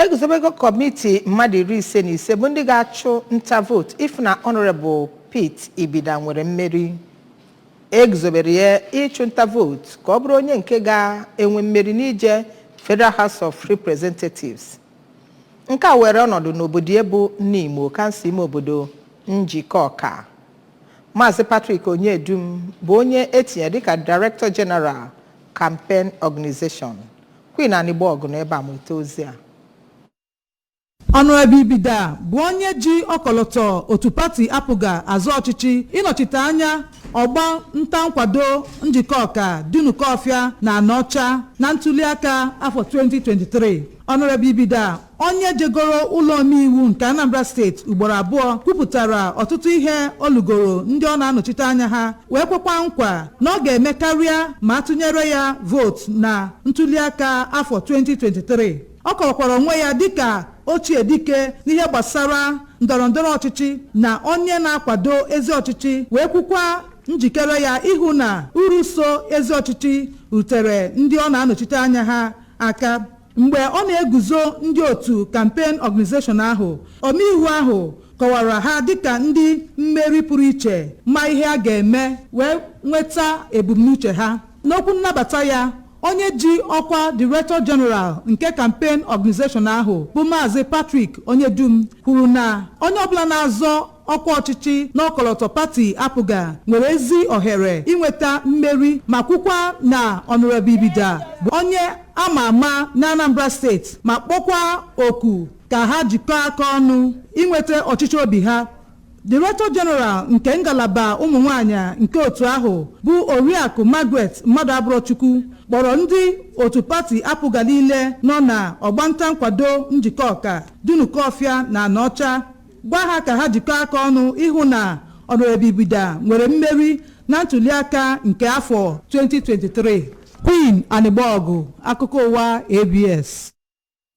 Eguzobego kọmiti mmadụ 55 bụ ndị ga-achụ nta vootu ịfụ na Honorable Pete Ibida nwere mmeri. Eguzobere ya ịchụ nta vootu ka ọ bụrụ onye nke ga-enwe mmeri n'ije Federal House of Representatives. Nke a were ọnọdụ n'obodo ya bụ Nimo, kansụl ime obodo Njikọka. Maazị Patrick Onyedum bụ onye etinyere dịka Director General, Campaign Organization. Queen Anigbogu nọ ebe a nweta ozi a. Honorable Ibida bụ onye ji ọkọlọtọ otu pati APGA azọ ọchịchị ịnọchite anya ọgba nta nkwado Njikọka, Dunukọfịa na Anọcha na ntuliaka afọ 2023. Honorable Ibida, onye jegoro ụlọ omeiwu nke Anambra Steeti ugboro abụọ, kwupụtara ọtụtụ ihe olugoro ndị ọ na-anọchite anya ha, wee kwekwa nkwa na ọ ga-eme karịa ma atụnyere ya vootu na ntuliaka afọ 2023. Ọ kọwakwara onwe ya dịka ochie dike n'ihe gbasara ndọrọndọrọ ọchịchị na onye na-akwado ezi ọchịchị, wee kwukwa njikere ya ịhụ na uru so ezi ọchịchị rutere ndị ọ na-anọchite anya ha aka. Mgbe ọ na-eguzo ndị otu campaign organization ahụ, omeiwu ahụ kọwara ha dịka ndị mmeri pụrụ iche ma ihe a ga-eme wee nweta ebumnuche ha. N'okwu nnabata ya, onye ji ọkwa Director General nke campaign organization ahụ, bụ Maazị Patrick Onyedum, kwuru na onye ọbụla na-azọ ọkwa ọchịchị n'ọkọlọtọ pati APGA nwere ezi ohere inweta mmeri, ma kwukwa na Honorable Ibida bụ onye ama ama na Anambra Steeti, ma kpọkwa oku ka ha jikọọ aka ọnụ inweta ọchịchị obi ha. Director General nke ngalaba ụmụ nwanyị nke otu ahụ, bụ Oriakụ Margaret Mmadụ Abụrọchukwu, kpọrọ ndị otu pati APGA niile nọ na ọgbanta nkwado Njikọka, Dunukọfịa na Anọcha, gwa ha ka ha jikọọ aka ọnụ ịhụ na Honorable Ibida nwere mmeri na ntuliaka nke afọ 2023. Queen Anigbogu, akụkọ ụwa ABS.